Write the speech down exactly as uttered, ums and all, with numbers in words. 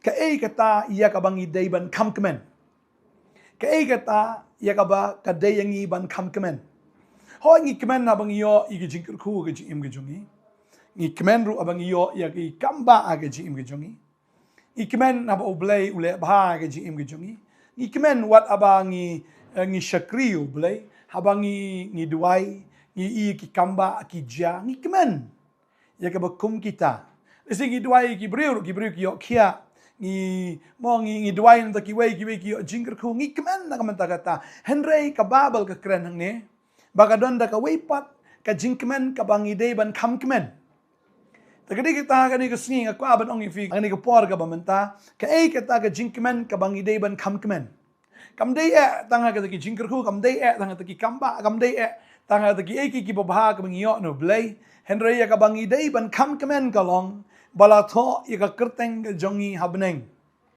Kaei kata ïa kaba ngi dei ban kham kmen? Kaei kata ïa kaba ka dei ïa ngi ban kham kmen? Hooid, ngi kmen haba ngi ïoh ïa ki jingkyrkhu ka jingim ka jong ngi. Ngi kmen ruh haba ngi ïoh ïa ki kambah ka jingim ka jong ngi. Ngi kmen haba U Blei u leh bha ka jingim ka jong ngi. Ngi kmen wat haba ngi, eh, ngi shakri U Blei, haba ngi, ngi duwai, ngi ïoh ki kambah ki jia, ngi kmen ïa kaba kum kita. Lehse ngi duwai ki briew, ki briew ki ïoh khiah. Ngi, mo ngi, ngi duwai na bynta kiwei, kiwei ki ïoh jingkyrkhu, ngi kmen na ka bynta kata. Hynrei ka Baibl ka kren hangne ba ka don da kawei pat ka jingkmen kaba ngi dei ban kham kmen. Te ka dei kata, kane ka sngi nga kwah ban ong ïa phi, kane ka por kaba mynta, kaei kata ka jingkmen kaba ngi dei ban kham kmen? Kam dei eh tang ha kata ki jingkyrkhu, kam dei eh tang ha kata ki kambah, kam dei eh tang ha kata kiei kiei kiba bha kaba ngi ïoh na U Blei. Hynrei ïa kaba ngi dei ban kham kmen ka long ba la thoh ïa ka kyrteng ka jong ngi ha bneng.